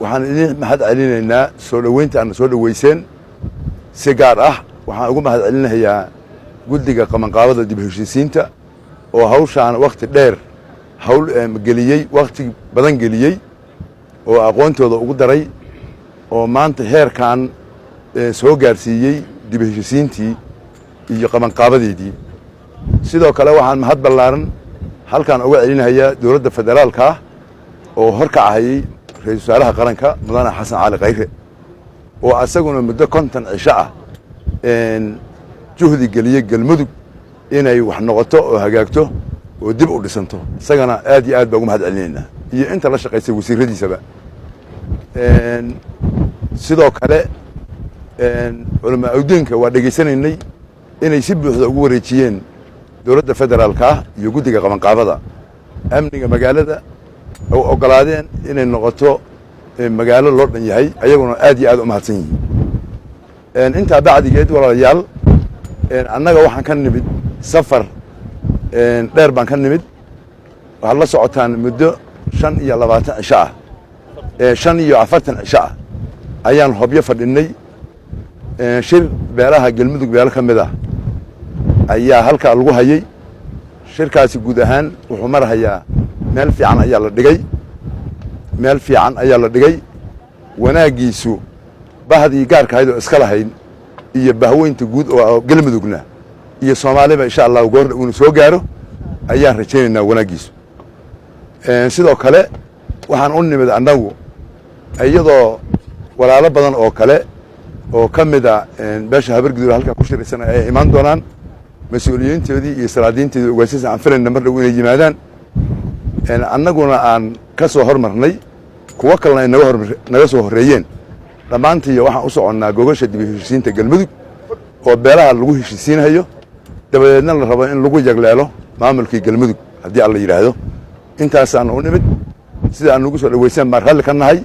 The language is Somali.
Waxaan idin mahad celinaynaa soo dhoweynta aadna soo dhoweyseen. Si gaar ah waxaan ugu mahad celinayaa guddiga qabanqaabada dib heshiisiinta oo hawshaan wakhti dheer hawl geliyey, wakhti badan geliyey oo aqoontooda ugu daray oo maanta heerkan soo gaarsiiyey dib heshiisiintii iyo qabanqaabadeedii. Sidoo kale waxaan mahad ballaaran halkan uga celinayaa dowladda federaalka ah oo horkacahayey ra-isul wasaaraha qaranka, Mudane Xasan Cali Khayre, oo asaguna muddo 50 cisho ah juhdi geliyey Galmudug inay wax noqoto oo hagaagto oo dib u dhisanto. Isagana aad iyo aad baa ugu mahad celinaynaa iyo inta la shaqaysay, wasiiradiisaba. Sidoo kale culamaa udiinka waa dhegaysanaynay inay si buuxda ugu wareejiyeen dowladda federaalka ah iyo guddiga qabanqaabada amniga magaalada oo oggolaadeen inay noqoto magaalo loo dhan yahay. Ayaguna aad iyo aad u mahadsan yihiin. Intaa bacdigeed, walaalayaal, annaga waxaan ka nimid safar dheer baan ka nimid. Waxaad la socotaan muddo 25 cisho ah, 45 cisho ah ayaan Hobyo fadhinay. Shir beelaha Galmudug, beelo ka mid ah ayaa halkaa lagu hayay. Shirkaasi guud ahaan wuxuu marhayaa meel fiican ayaa la dhigay, meel fiican ayaa la dhigay. Wanaaggiisu bahdii gaarka ahayd oo iska lahayd iyo bahweynta guud oo Galmudugna iyo Soomaaliba, insha Allahu, goordha uuna soo gaaro ayaan rajaynaynaa wanaaggiisu. Sidoo kale waxaan u nimid annagu iyadoo walaalo badan oo kale oo ka mida beesha Habargudur halkaa ku shiraysan ay imaan doonaan, mas-uuliyiintoodii iyo salaadiintoodii, ogaasisa aan filayna mar dhow inay yimaadaan. Annaguna aan ka soo hormarnay, kuwo kalena ay naga soo horreeyeen. Dhammaantiiyo waxaan u soconnaa gogasha dib u heshiisiinta Galmudug oo beelaha lagu heshiisiinhayo, dabadeedna la rabo in lagu yagleelo maamulkii Galmudug, haddii Alla yidhaahdo. Intaasaan u nimid. Sida aan nugu soo dhaweyseen baan ralli ka nahay.